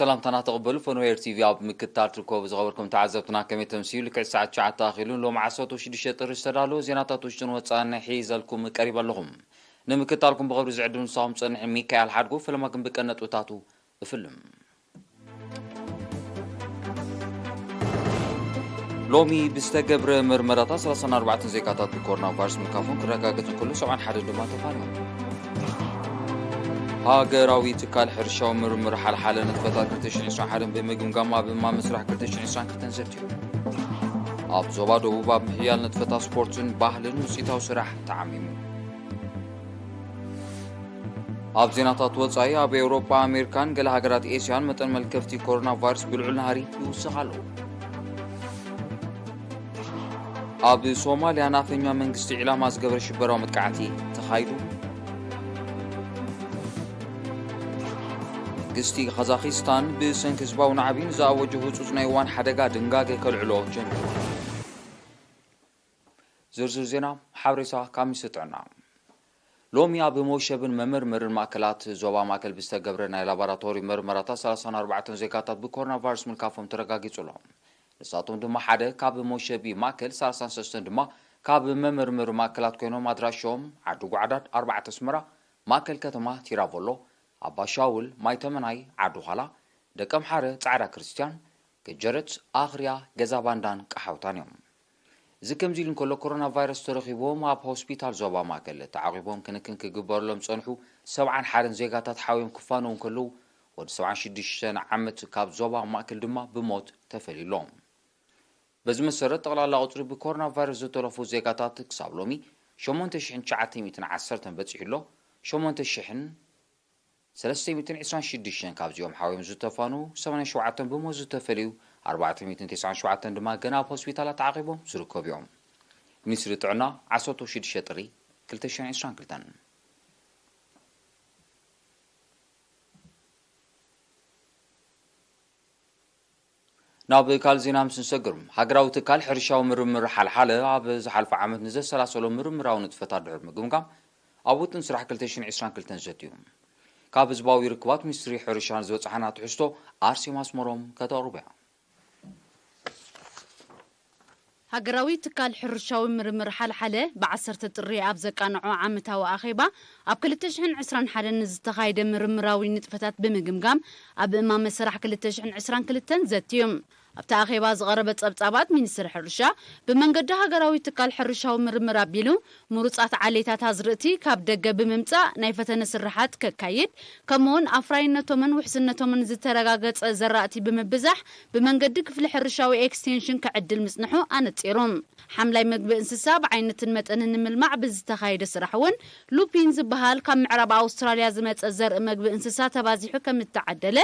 ሰላምታና ተቐበሉ። ፈንዌር ቲቪ ኣብ ምክትታል ትርከቡ ዝኸበርኩም ተዓዘብትና ከመይ ተምስዩ? ልክዕ ሰዓት ትሽዓተ ኣኺሉ ሎም ዓሰርተ ሽዱሽተ ጥሪ ዝተዳለወ ዜናታት ውሽጥን ወጻእን ሒዘልኩም ቀሪበ ኣለኹም። ንምክትታልኩም ብኽብሪ ዝዕድም ንሳኹም ጸንሕ ሚካኤል ሓድጉ። ፈለማ ግን ብቀን ነጥብታቱ እፍልም። ሎሚ ብዝተገብረ መርመራታት ሰላሳን ኣርባዕተን ዜጋታት ብኮሮና ቫይረስ ምልካፎም ክረጋገጽ እንከሎ፣ ሰብዓን ሓደን ድማ ተፋንዮም። ሃገራዊ ትካል ሕርሻዊ ምርምር ሓልሓለ ንጥፈታት ክልተ ሽሕን ዕስራን ሓደን ብምግምጋም ኣብ እማመ ስራሕ ክልተ ሽሕን ዕስራን ክልተን ዘትዩ። ኣብ ዞባ ደቡብ ኣብ ምሕያል ንጥፈታት ስፖርትን ባህልን ውጽኢታዊ ስራሕ ተዓሚሙ። ኣብ ዜናታት ወጻኢ፣ ኣብ ኤውሮጳ፣ ኣሜሪካን ገለ ሃገራት ኤስያን መጠን መልከፍቲ ኮሮና ቫይረስ ብልዑል ናህሪ ይውስኽ ኣሎ። ኣብ ሶማልያ ናፈኛ መንግስቲ ዒላማ ዝገበረ ሽበራዊ መጥቃዕቲ ተኻይዱ። መንግስቲ ካዛኺስታን ብሰንኪ ህዝባዊ ናዕቢ ንዝኣወጆ ህጹጽ ናይ እዋን ሓደጋ ድንጋገ ከልዕሎ ጀሚሩ። ዝርዝር ዜና ሓበሬታ ካብ ሚኒስትሪ ጥዕና። ሎሚ ኣብ መውሸብን መመርመርን ማእከላት ዞባ ማእከል ብዝተገብረ ናይ ላቦራቶሪ መርመራታት ሰላሳን ኣርባዕተን ዜጋታት ብኮሮና ቫይረስ ምልካፎም ተረጋጊጹ ኣሎ። ንሳቶም ድማ ሓደ ካብ መውሸቢ ማእከል፣ ሰላሳን ሰለስተን ድማ ካብ መመርመሪ ማእከላት ኮይኖም ኣድራሾም ዓዲ ጓዕዳድ፣ ኣርባዕተ ኣስመራ፣ ማእከል ከተማ ቲራቮሎ፣ ኣባሻውል፣ ማይተመናይ፣ ዓዲ ዃላ፣ ደቀምሓረ፣ ጻዕዳ ክርስትያን፣ ገጀረት፣ ኣኽርያ፣ ገዛ ባንዳን ቀሓውታን እዮም። እዚ ከምዚ ኢሉ እንከሎ፣ ኮሮና ቫይረስ ተረኺቦም ኣብ ሆስፒታል ዞባ ማእከል ተዓቒቦም ክንክን ክግበረሎም ዝጸንሑ ሰብዓን ሓደን ዜጋታት ሓውዮም ክፋነዉ እንከለዉ፣ ወዲ ሰብዓን ሽዱሽተን ዓመት ካብ ዞባ ማእከል ድማ ብሞት ተፈልዩ ኣሎ። በዚ መሰረት፣ ጠቕላላ ቁጽሪ ብኮሮና ቫይረስ ዝተረፉ ዜጋታት ክሳብ ሎሚ ሸሞንተ ሽሕን ትሽዓተ ሚእትን ዓሰርተን በጺሑ ኣሎ። ሸሞንተ ሽሕን ሰለስተ ሚእትን ዕስራን ሽዱሽተን ካብዚኦም ሓውዮም ዝተፋኑ፣ ሰማንያን ሸውዓተን ብሞት ዝተፈልዩ፣ ኣርባዕተ ሚእትን ተስዓን ሸውዓተን ድማ ገና ኣብ ሆስፒታላት ተዓቒቦም ዝርከቡ እዮም። ሚኒስትሪ ጥዕና፣ ዓሰርተ ሽዱሽተ ጥሪ ክልተ ሽሕን ዕስራን ክልተን። ናብ ካልእ ዜና ምስ ንሰግር፣ ሃገራዊ ትካል ሕርሻዊ ምርምር ሓልሓለ ኣብ ዝሓለፈ ዓመት ንዘሰላሰሎ ምርምራዊ ንጥፈታት ድሕሪ ምግምጋም፣ ኣብ ውጥን ስራሕ ክልተ ሽሕን ዕስራን ክልተን ዘትዩ። ካብ ህዝባዊ ርክባት ሚኒስትሪ ሕርሻ ዝበጽሓና ትሕዝቶ ኣርሴማ ኣስመሮም ከተቕርቦ እያ። ሃገራዊ ትካል ሕርሻዊ ምርምር ሓልሓለ ብዓሰርተ ጥሪ ኣብ ዘቃንዖ ዓመታዊ ኣኼባ፣ ኣብ ክልተ ሽሕን ዕስራን ሓደን ንዝተኻየደ ምርምራዊ ንጥፈታት ብምግምጋም፣ ኣብ እማመ ስራሕ ክልተ ሽሕን ዕስራን ክልተን ዘትዩ። ኣብቲ ኣኼባ ዝቐረበ ጸብጻባት፣ ሚኒስትሪ ሕርሻ ብመንገዲ ሃገራዊ ትካል ሕርሻዊ ምርምር ኣቢሉ፣ ምሩጻት ዓሌታት ኣዝርእቲ ካብ ደገ ብምምጻእ ናይ ፈተነ ስርሓት ከካይድ፣ ከምኡውን ኣፍራይነቶምን ውሕስነቶምን ዝተረጋገጸ ዘራእቲ ብምብዛሕ ብመንገዲ ክፍሊ ሕርሻዊ ኤክስቴንሽን ክዕድል ምጽንሑ ኣነጺሩ። ሓምላይ መግቢ እንስሳ ብዓይነትን መጠንን ንምልማዕ ብዝተኻየደ ስራሕ እውን ሉፒን ዝበሃል ካብ ምዕራብ ኣውስትራልያ ዝመጸ ዘርኢ መግቢ እንስሳ ተባዚሑ ከም እተዓደለ፣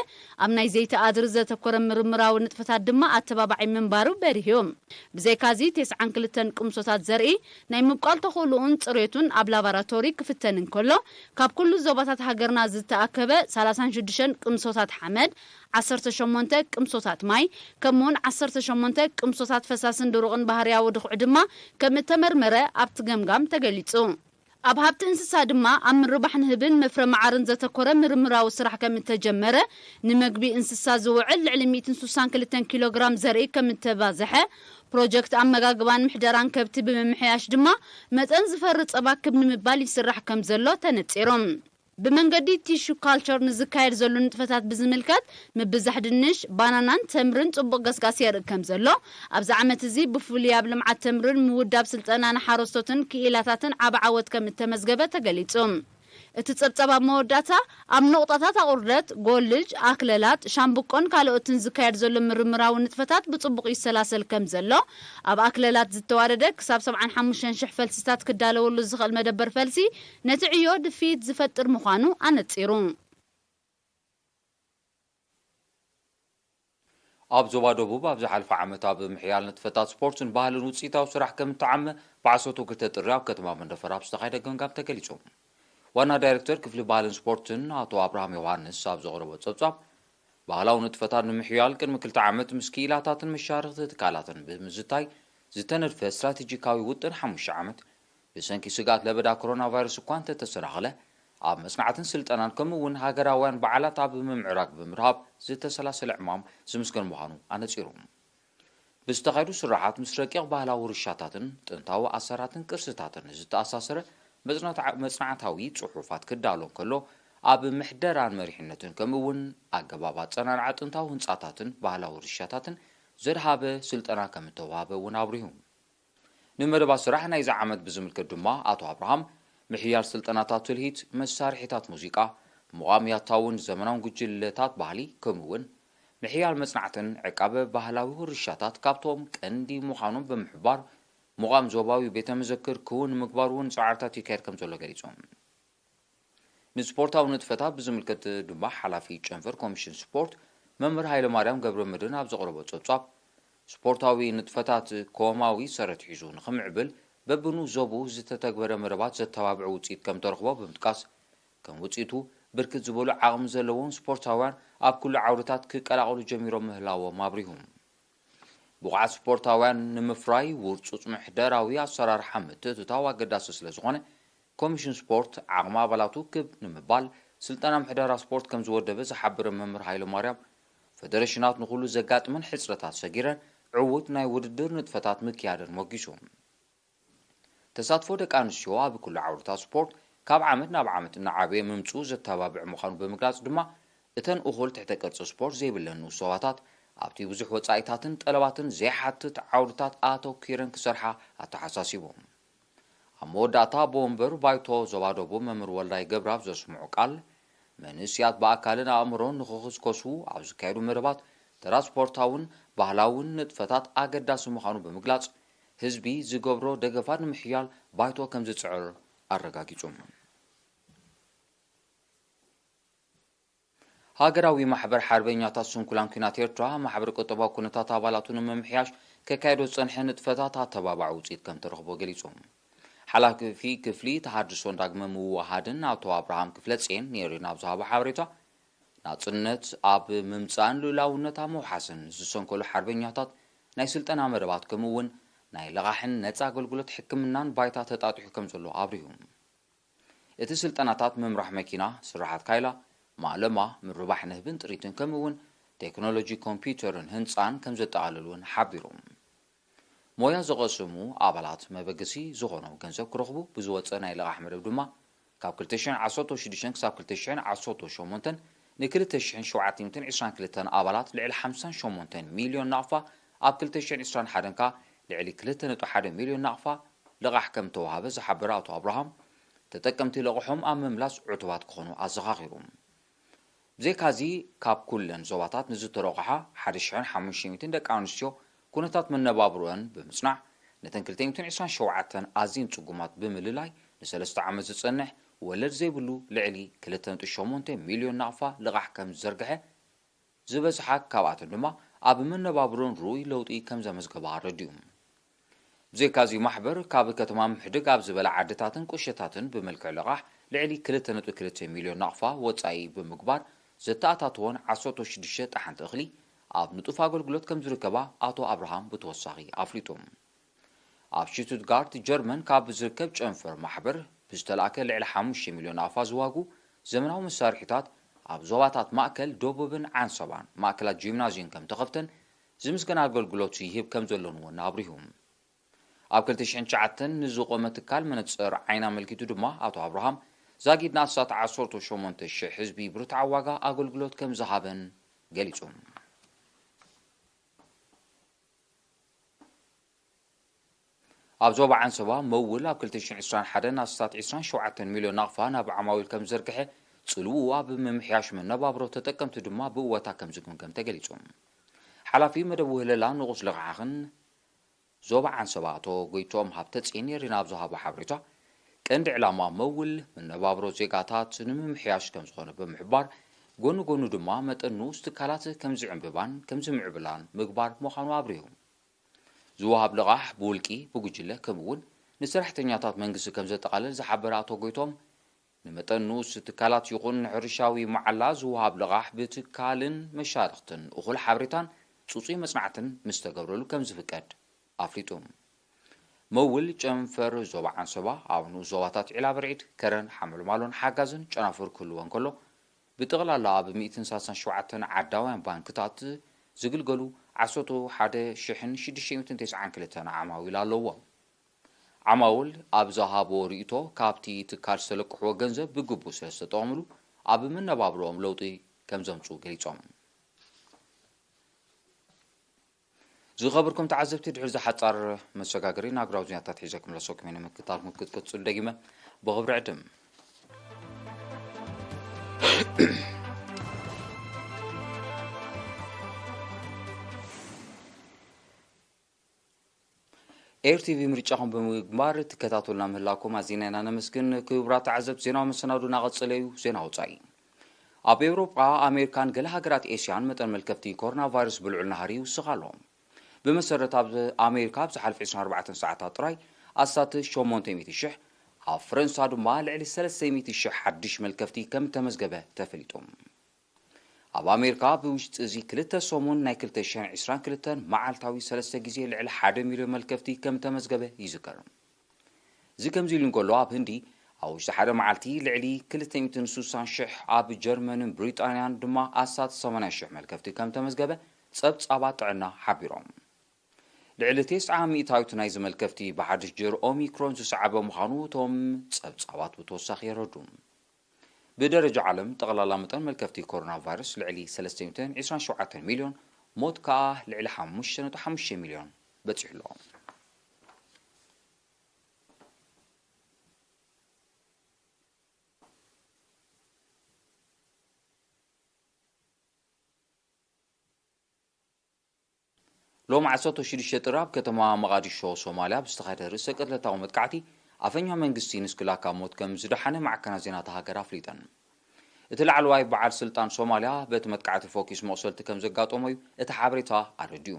ኣብ ናይ ዘይቲ ኣድሪ ዘተኮረ ምርምራዊ ንጥፈታት ድማ ኣተባባዒ ምንባሩ በሪሁ። ብዘይካዚ፣ ተስዓን ክልተን ቅምሶታት ዘርኢ ናይ ምብቋል ተኽእሎኡን ጽሬቱን ኣብ ላቦራቶሪ ክፍተን እንከሎ፣ ካብ ኩሉ ዞባታት ሃገርና ዝተኣከበ ሰላሳን ሽዱሽተን ቅምሶታት ሓመድ፣ ዓሰርተ ሸሞንተ ቅምሶታት ማይ፣ ከምኡውን ዓሰርተ ሸሞንተ ቅምሶታት ፈሳስን ድሩቕን ባህርያዊ ድኹዒ ድማ ከም እተመርመረ ኣብቲ ገምጋም ተገሊጹ። ኣብ ሃብቲ እንስሳ ድማ ኣብ ምርባሕ ንህብን መፍረ መዓርን ዘተኮረ ምርምራዊ ስራሕ ከም እተጀመረ፣ ንመግቢ እንስሳ ዝውዕል ልዕሊ ሚእትን ስሳን ክልተን ኪሎ ግራም ዘርኢ ከም እተባዝሐ፣ ፕሮጀክት ኣመጋግባን ምሕደራን ከብቲ ብምምሕያሽ ድማ መጠን ዝፈሪ ጸባ ክብ ንምባል ይስራሕ ከም ዘሎ ተነጺሩ። ብመንገዲ ቲሹ ካልቸር ንዝካየድ ዘሎ ንጥፈታት ብዝምልከት፣ ምብዛሕ ድንሽ፣ ባናናን ተምርን ጽቡቕ ገስጋስ የርኢ ከም ዘሎ፣ ኣብዚ ዓመት እዚ ብፍሉይ ኣብ ልምዓት ተምርን ምውዳብ ስልጠና ንሓረስቶትን ክኢላታትን ዓቢ ዓወት ከም እተመዝገበ ተገሊጹ። እቲ ጸብጻብ ኣብ መወዳእታ፣ ኣብ ነቑጣታት ኣቑርደት፣ ጎልጅ፣ ኣክለላት፣ ሻምብቆን ካልኦትን ዝካየድ ዘሎ ምርምራዊ ንጥፈታት ብጽቡቕ ይሰላሰል ከም ዘሎ፣ ኣብ ኣክለላት ዝተዋደደ ክሳብ ሰብዓን ሓሙሽተን ሽሕ ፈልስታት ክዳለወሉ ዝኽእል መደበር ፈልሲ፣ ነቲ ዕዮ ድፍኢት ዝፈጥር ምዃኑ ኣነጺሩ። ኣብ ዞባ ደቡብ ኣብ ዝሓለፈ ዓመት ኣብ ምሕያል ንጥፈታት ስፖርትን ባህልን ውፅኢታዊ ስራሕ ከም እተዓመ ብዓሰርተ ክልተ ጥሪ ኣብ ከተማ መንደፈራ ኣብ ዝተኻየደ ገምጋም ተገሊጹ። ዋና ዳይሬክተር ክፍሊ ባህልን ስፖርትን ኣቶ ኣብርሃም ዮሃንስ ኣብ ዘቕረቦ ጸብጻብ፣ ባህላዊ ንጥፈታት ንምሕያል ቅድሚ ክልተ ዓመት ምስ ክኢላታትን መሻርኽቲ ትካላትን ብምዝታይ ዝተነድፈ ስትራቴጂካዊ ውጥን ሓሙሽተ ዓመት ብሰንኪ ስግኣት ለበዳ ኮሮና ቫይረስ እኳ እንተተሰናኸለ፣ ኣብ መጽናዕትን ስልጠናን ከምኡ እውን ሃገራውያን በዓላት ኣብ ምምዕራግ ብምርሃብ ዝተሰላሰለ ዕማም ዝምስገን ምዃኑ ኣነጺሩ። ብዝተኻየዱ ስራሓት ምስ ረቂቕ ባህላዊ ውርሻታትን ጥንታዊ ኣሰራትን ቅርስታትን ዝተኣሳሰረ መጽናዕታ-፣ መጽናዕታዊ ጽሑፋት ክዳሎ እንከሎ፣ ኣብ ምሕደራን መሪሕነትን ከምኡ እውን ኣገባብ ኣጸናንዓ ጥንታዊ ህንጻታትን ባህላዊ ውርሻታትን ዘድሃበ ስልጠና ከም እተዋህበ እውን ኣብሪሁ። ንመደባት ስራሕ ናይዚ ዓመት ብዝምልከት ድማ ኣቶ ኣብርሃም፣ ምሕያል ስልጠናታት ትልሂት፣ መሳርሒታት ሙዚቃ፣ ምቋም ያታውን ዘመናውን ጉጅለታት ባህሊ፣ ከምኡ እውን ምሕያል መጽናዕትን ዕቃበ ባህላዊ ውርሻታት ካብቶም ቀንዲ ምዃኖም ብምሕባር፣ ምቋም ዞባዊ ቤተ መዘክር ክውን ንምግባር እውን ጻዕርታት ይካየድ ከም ዘሎ ገሊጹ። ንስፖርታዊ ንጥፈታት ብዝምልከት ድማ ሓላፊ ጨንፈር ኮሚሽን ስፖርት መምህር ሃይለማርያም ገብረመድህን ኣብ ዘቕረቦ ጸብጻብ፣ ስፖርታዊ ንጥፈታት ኮማዊ ሰረት ሒዙ ንኽምዕብል በብኑ ዞቡ ዝተተግበረ መደባት ዘተባብዕ ውጽኢት ከም ተረኽቦ ብምጥቃስ፣ ከም ውጽኢቱ ብርክት ዝበሉ ዓቕሚ ዘለዎም ስፖርታውያን ኣብ ኩሉ ዓውድታት ክቀላቐሉ ጀሚሮም ምህላዎም ኣብሪሁ። ብቑዓት ስፖርታውያን ንምፍራይ ውርጹጽ ምሕደራዊ ኣሰራርሓ ምትእትታው ኣገዳሲ ስለ ዝኾነ፣ ኮሚሽን ስፖርት ዓቕሚ ኣባላቱ ክብ ንምባል ስልጠና ምሕደራ ስፖርት ከም ዝወደበ ዝሓበረ መምህር ሃይለ ማርያም፣ ፈደረሽናት ንኹሉ ዘጋጥመን ሕጽረታት ሰጊረን ዕዉት ናይ ውድድር ንጥፈታት ምክያደን ሞጊሱ። ተሳትፎ ደቂ ኣንስትዮ ኣብ ኩሉ ዓውድታት ስፖርት ካብ ዓመት ናብ ዓመት እናዓበየ ምምፅኡ ዘተባብዕ ምዃኑ ብምግላፅ ድማ፣ እተን እኹል ትሕተ ቅርፂ ስፖርት ዘይብለን ንኡስ ዞባታት ኣብቲ ብዙሕ ወፃኢታትን ጠለባትን ዘይሓትት ዓውድታት ኣተኲረን ክሰርሓ ኣተሓሳሲቡ። ኣብ መወዳእታ ኣቦ ወንበር ባይቶ ዞባ ደቡብ መምህር ወልዳይ ገብረኣብ ዘስምዑ ቃል፣ መንእስያት ብኣካልን ኣእምሮን ንኽኽስከሱ ኣብ ዝካየዱ መደባት ተራ ስፖርታውን ባህላውን ንጥፈታት ኣገዳሲ ምዃኑ ብምግላፅ፣ ህዝቢ ዝገብሮ ደገፋት ንምሕያል ባይቶ ከም ዝፅዕር ኣረጋጊፁ። ሃገራዊ ማሕበር ሓርበኛታት ስንኩላን ኲናት ኤርትራ፣ ማሕበር ቁጠባዊ ኩነታት ኣባላቱ ንምምሕያሽ ከካየዶ ዝጸንሐ ንጥፈታት ኣተባባዒ ውጽኢት ከም ተረኽቦ ገሊጹ። ሓላፊ ክፍሊ ተሃድሶን ዳግመ ምውሃድን ኣቶ ኣብርሃም ክፍለጼን ንኤሪና ኣብ ዝሃቦ ሓበሬታ፣ ናጽነት ኣብ ምምጻእን ልኡላውነት ኣብ ምውሓስን ዝሰንከሉ ሓርበኛታት ናይ ስልጠና መደባት ከምኡ እውን ናይ ለቓሕን ነጻ ኣገልግሎት ሕክምናን ባይታ ተጣጢሑ ከም ዘሎ ኣብሪሁ። እቲ ስልጠናታት ምምራሕ መኪና፣ ስራሓት ካይላ፣ ማእለማ፣ ምርባሕ ንህብን ጥሪትን ከምኡ እውን ቴክኖሎጂ ኮምፒውተርን ህንጻን ከም ዘጠቓልል እውን ሓቢሩ። ሞያ ዝቐስሙ ኣባላት መበገሲ ዝኾኖም ገንዘብ ክረኽቡ ብዝወፀ ናይ ልቓሕ መደብ ድማ ካብ ክልተ ሽሕን ዓሰርተ ሽዱሽተን ክሳብ ክልተ ሽሕን ዓሰርተ ሸሞንተን ንክልተ ሽሕን ሸውዓተ ሚእትን ዕስራን ክልተን ኣባላት ልዕሊ ሓምሳን ሸሞንተን ሚልዮን ናቕፋ፣ ኣብ ክልተ ሽሕን ዕስራን ሓደን ከኣ ልዕሊ ክልተ ነጥቢ ሓደ ሚልዮን ናቕፋ ልቓሕ ከም ተዋሃበ ዝሓበረ ኣቶ ኣብርሃም፣ ተጠቀምቲ ልቓሖም ኣብ ምምላስ ዕቱባት ክኾኑ ኣዘኻኺሩ። ብዘይካዚ፣ ካብ ኩለን ዞባታት ንዝተረቑሓ ሓደ ሽሕን ሓሙሽተ ሚእትን ደቂ ኣንስትዮ ኩነታት መነባብሮአን ብምጽናዕ፣ ነተን ክልተ ሚእትን ዕስራን ሸውዓተን ኣዝየን ጽጉማት ብምልላይ፣ ንሰለስተ ዓመት ዝጸንሕ ወለድ ዘይብሉ ልዕሊ ክልተ ነጥቢ ሸሞንተ ሚልዮን ናቕፋ ልቓሕ ከም ዝዘርግሐ፣ ዝበዝሓ ካብኣተን ድማ ኣብ መነባብሮን ርኡይ ለውጢ ከም ዘመዝገባ ኣረዲኡ። ብዘይካዚ ማሕበር ካብ ከተማ ምሕድግ ኣብ ዝበላ ዓድታትን ቁሸታትን ብመልክዕ ልቓሕ ልዕሊ ክልተ ነጥቢ ክልተ ሚልዮን ናቕፋ ወጻኢ ብምግባር ዘተኣታተወን ዓሰርተ ሽዱሽተ ጠሓንቲ እኽሊ ኣብ ንጡፍ ኣገልግሎት ከም ዝርከባ ኣቶ ኣብርሃም ብተወሳኺ ኣፍሊጡ። ኣብ ሽቱትጋርት ጀርመን ካብ ዝርከብ ጨንፈር ማሕበር ብዝተላእከ ልዕሊ ሓሙሽተ ሚልዮን ናቕፋ ዝዋጉ ዘመናዊ መሳርሒታት ኣብ ዞባታት ማእከል፣ ደቡብን ዓንሰባን ማእከላት ጂምናዝየም ከም ተኸፍተን ዝምስገን ኣገልግሎት ይህብ ከም ዘሎን እውን ኣብሪሁ። ኣብ ክልተ ሽሕን ትሽዓተን ንዝቖመ ትካል መነጽር ዓይኒ ኣመልኪቱ ድማ ኣቶ ኣብርሃም፣ ዛጊድ ንኣስታት ዓሰርተ ሸሞንተ ሽሕ ህዝቢ ብርቱዓዊ ዋጋ ኣገልግሎት ከም ዝሃበን ገሊጹ። ኣብ ዞባ ዓንሰባ መውል ኣብ ክልተ ሽሕን ዕስራን ሓደን ኣስታት ዕስራን ሸውዓተን ሚልዮን ናቕፋ ናብ ዓማዊል ከም ዝዘርግሐ፣ ጽልውኡ ኣብ ምምሕያሽ መነባብሮ ተጠቀምቲ ድማ ብእወታ ከም ዝግምገም ተገሊጹ። ሓላፊ መደብ ውህለላ ንቑስ ልቓሕን ዞባ ዓንሰባ ኣቶ ጎይትኦም ሃብተጽዮን ኔሪና ኣብ ዝሃቦ ሓበሬታ፣ ቀንዲ ዕላማ መውል መነባብሮ ዜጋታት ንምምሕያሽ ከም ዝኾነ ብምሕባር፣ ጎኒ ጎኑ ድማ መጠን ንኡስ ትካላት ከም ዝዕንብባን ከም ዝምዕብላን ምግባር ምዃኑ ኣብሪሁ። ዝወሃብ ልቓሕ ብውልቂ፣ ብጉጅለ ከምኡ እውን ንሰራሕተኛታት መንግስቲ ከም ዘጠቓልል ዝሓበረ ኣቶ ጎይቶም፣ ንመጠን ንኡስ ትካላት ይኹን ንሕርሻዊ መዓላ ዝወሃብ ልቓሕ ብትካልን መሻርኽትን እኹል ሓበሬታን ጽጹይ መጽናዕትን ምስ ተገብረሉ ከም ዝፍቀድ ኣፍሊጡ። መውል ጨንፈር ዞባ ዓንሰባ ኣብ ንኡስ ዞባታት ዒላ ብርዒድ፣ ከረን፣ ሓመልማሎን ሓጋዝን ጨናፍር ክህልዎ እንከሎ፣ ብጠቕላላ ኣብ ሚእትን ሰላሳን ሸውዓተን ዓዳውያን ባንክታት ዝግልገሉ ዓሰርተ ሓደ ሽሕን ሽዱሽተ ሚእትን ተስዓን ክልተን ዓማዊል ኣለዎም። ዓማውል ኣብ ዝሃብዎ ርእይቶ፣ ካብቲ ትካል ዝተለቅሕዎ ገንዘብ ብግቡእ ስለ ዝተጠቐምሉ፣ ኣብ መነባብሮኦም ለውጢ ከም ዘምጽኡ ገሊጾም። ዝኸበርኩም ተዓዘብቲ፣ ድሕሪ እዚ ሓጻር መሰጋገሪ ናግራዊ ዜናታት ሒዘ ክምለሰኩም እየ። ንምክትታልኩም ክትቅጽሉ ደጊመ ብኽብሪ ዕድም። ኤር ቲ ቪ ምርጫኹም ብምግባር ትከታተሉና ምህላውኩም ኣዚና ኢና ነመስግን። ክቡራት ተዓዘብቲ፣ ዜናዊ መሰናዶ እናቐጸለ እዩ። ዜና ወጻኢ። ኣብ ኤውሮጳ፣ ኣሜሪካን ገለ ሃገራት ኤስያን መጠን መልከፍቲ ኮሮና ቫይረስ ብልዑል ናህሪ ይውስኽ ኣሎ። ብመሰረት ኣብ ኣሜሪካ፣ ኣብ ዝሓለፈ ዕስራን ኣርባዕተን ሰዓታት ጥራይ ኣስታት ሸሞንተ ሚእቲ ሽሕ፣ ኣብ ፈረንሳ ድማ ልዕሊ ሰለስተ ሚእቲ ሽሕ ሓድሽ መልከፍቲ ከም እተመዝገበ ተፈሊጡ። ኣብ ኣሜሪካ ብውሽጢ እዚ ክልተ ሰሙን ናይ ክልተ ሽሕን ዕስራን ክልተን መዓልታዊ ሰለስተ ግዜ ልዕሊ ሓደ ሚልዮን መልከፍቲ ከም እተመዝገበ ይዝከር። እዚ ከምዚ ኢሉ እንከሎ፣ ኣብ ህንዲ ኣብ ውሽጢ ሓደ መዓልቲ ልዕሊ ክልተ ሚእትን ስሳን ሽሕ፣ ኣብ ጀርመንን ብሪጣንያን ድማ ኣስታት ሰማንያ ሽሕ መልከፍቲ ከም እተመዝገበ ጸብጻባት ጥዕና ሓቢሮም። ልዕሊ ተስዓ ሚእታዊት ናይዚ መልከፍቲ ብሓድሽ ጀር ኦሚክሮን ዝሰዓበ ምዃኑ እቶም ጸብጻባት ብተወሳኺ የረዱ። ብደረጃ ዓለም፣ ጠቕላላ መጠን መልከፍቲ ኮሮና ቫይረስ ልዕሊ ሰለስተ ሚእትን ዕስራን ሸውዓተን ሚልዮን፣ ሞት ከኣ ልዕሊ ሓሙሽተ ነጥቢ ሓሙሽተ ሚልዮን በጺሑ ኣሎ። ሎሚ ዓሰርተ ሽዱሽተ ጥሪ ኣብ ከተማ መቓዲሾ ሶማልያ ብዝተኻየደ ርእሰ ቅትለታዊ መጥቃዕቲ፣ ኣፈኛ መንግስቲ ንስክላ ካብ ሞት ከም ዝደሓነ ማዕከናት ዜና እታ ሃገር ኣፍሊጠን። እቲ ላዕለዋይ በዓል ስልጣን ሶማልያ፣ በቲ መጥቃዕቲ ፎኪስ መቑሰልቲ ከም ዘጋጠሞ እዩ እቲ ሓበሬታ ኣረዲኡ።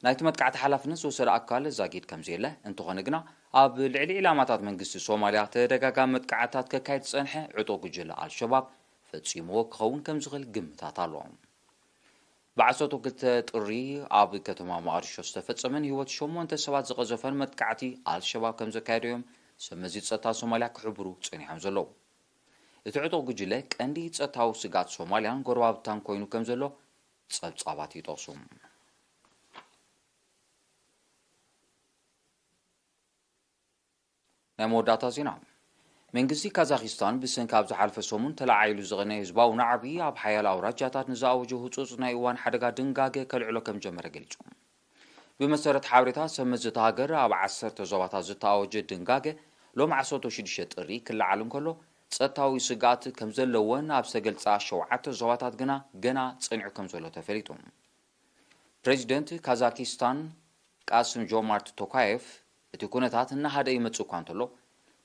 ናይቲ መጥቃዕቲ ሓላፍነት ዝወሰደ ኣካል ዛጊድ ከም ዘየለ፣ እንተኾነ ግና ኣብ ልዕሊ ዒላማታት መንግስቲ ሶማልያ ተደጋጋሚ መጥቃዕትታት ከካይድ ዝጸንሐ ዕጡቕ ጉጅለ ኣልሸባብ ፈጺምዎ ክኸውን ከም ዝኽእል ግምታት ኣሎ። ብዓሰርተ ክልተ ጥሪ ኣብ ከተማ መቓዲሾ ዝተፈጸመ ንህይወት ሸሞንተ ሰባት ዝቐዘፈን መጥቃዕቲ ኣልሸባብ ከም ዘካየዶ እዮም ሰብመዚ ጸጥታ ሶማልያ ክሕብሩ ጸኒሖም ዘለዉ። እቲ ዕጡቕ ጉጅለ ቀንዲ ጸጥታዊ ስግኣት ሶማልያን ጎረባብታን ኮይኑ ከም ዘሎ ጸብጻባት ይጠቕሱ። ናይ መወዳእታ ዜና። መንግስቲ ካዛኪስታን ብሰንኪ ኣብ ዝሓለፈ ሰሙን ተለዓዒሉ ዝቐነየ ህዝባዊ ናዕቢ ኣብ ሓያሎ ኣውራጃታት ንዝኣወጆ ህጹጽ ናይ እዋን ሓደጋ ድንጋገ ከልዕሎ ከም ጀመረ ገሊጹ። ብመሰረት ሓበሬታ ሰብመዚ እታ ሃገር፣ ኣብ ዓሰርተ ዞባታት ዝተኣወጀ ድንጋገ ሎሚ ዓሰርተ ሽዱሽተ ጥሪ ክለዓል እንከሎ፣ ጸጥታዊ ስግኣት ከም ዘለወን ኣብ ዝተገልጻ ሸውዓተ ዞባታት ግና ገና ጸኒዑ ከም ዘሎ ተፈሊጡ። ፕሬዚደንት ካዛኪስታን ቃስም ጆማርት ቶካየፍ፣ እቲ ኩነታት እናሃደ ይመጽእ እኳ እንተሎ፣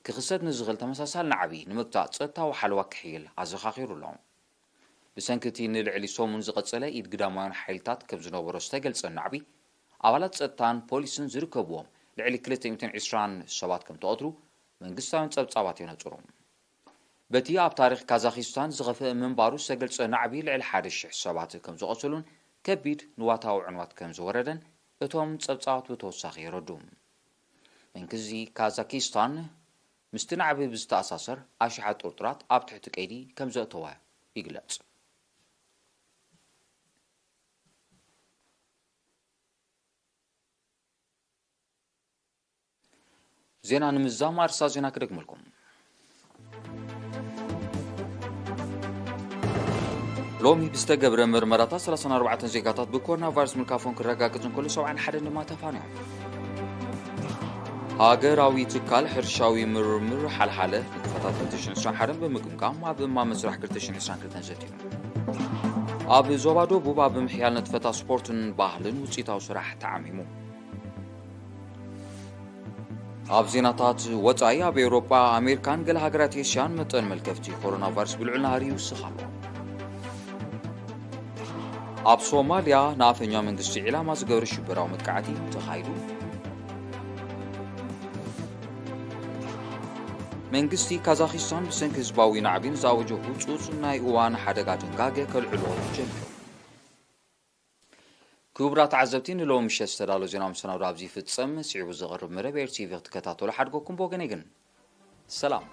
ክኽሰት ንዝኽእል ተመሳሳሊ ናዕቢ ንምግታእ ጸጥታዊ ሓለዋ ክሕይል ኣዘኻኺሩ ኣሎ። ብሰንኪ እቲ ንልዕሊ ሰሙን ዝቐጸለ ኢድ ግዳማውያን ሓይልታት ከም ዝነበሮ ዝተገልጸ ናዕቢ፣ ኣባላት ጸጥታን ፖሊስን ዝርከብዎም ልዕሊ ክልተ ሚእትን ዕስራን ሰባት ከም ተቐትሉ መንግስታውያን ጸብጻባት የነጽሩ። በቲ ኣብ ታሪኽ ካዛኪስታን ዝኸፍአ ምንባሩ ዝተገልጸ ናዕቢ፣ ልዕሊ ሓደ ሽሕ ሰባት ከም ዝቐሰሉን ከቢድ ንዋታዊ ዕንወት ከም ዝወረደን እቶም ጸብጻባት ብተወሳኺ የረዱ። መንግስቲ ካዛኪስታን ምስቲ ናዕቢ ብዝተኣሳሰር ኣሽሓት ጥርጡራት ኣብ ትሕቲ ቀይዲ ከም ዘእተወ ይግለጽ። ዜና ንምዝዛም ኣርእስታት ዜና ክደግመልኩም። ሎሚ ብዝተገብረ መርመራታት ሰላሳን ኣርባዕተን ዜጋታት ብኮሮና ቫይረስ ምልካፎም ክረጋገጽ እንከሎ፣ ሰብዓን ሓደን ድማ ተፋንዮም። ሃገራዊ ትካል ሕርሻዊ ምርምር ሓልሓለ ንጥፈታት ክልተ ሽሕን ዕስራን ሓደን ብምግምጋም ኣብ እማመ ስራሕ ክልተ ሽሕን ዕስራን ክልተን ዘትዩ። ኣብ ዞባ ደቡብ ኣብ ምሕያል ንጥፈታት ስፖርትን ባህልን ውጽኢታዊ ስራሕ ተዓሚሙ። ኣብ ዜናታት ወጻኢ፣ ኣብ ኤውሮጳ፣ ኣሜሪካን ገለ ሃገራት ኤስያን መጠን መልከፍቲ ኮሮና ቫይረስ ብልዑል ናህሪ ይውስኽ ኣሎ። ኣብ ሶማልያ ንኣፈኛ መንግስቲ ዒላማ ዝገበረ ሽበራዊ መጥቃዕቲ ተኻይዱ። መንግስቲ ካዛኪስታን ብሰንኪ ህዝባዊ ናዕቢ ንዝኣወጆ ህጹጽ ናይ እዋን ሓደጋ ድንጋገ ከልዕሎ ጀሚሩ። ክቡራት ተዓዘብቲ፣ ንሎሚ ምሸት ዝተዳሎ ዜና መሰናዶ ኣብዚ ይፍጸም። ስዒቡ ዝቐርብ መደብ ኤር ቲ ቪ ክትከታተሉ ሓድጎኩም። ብወገነይ ግን ሰላም።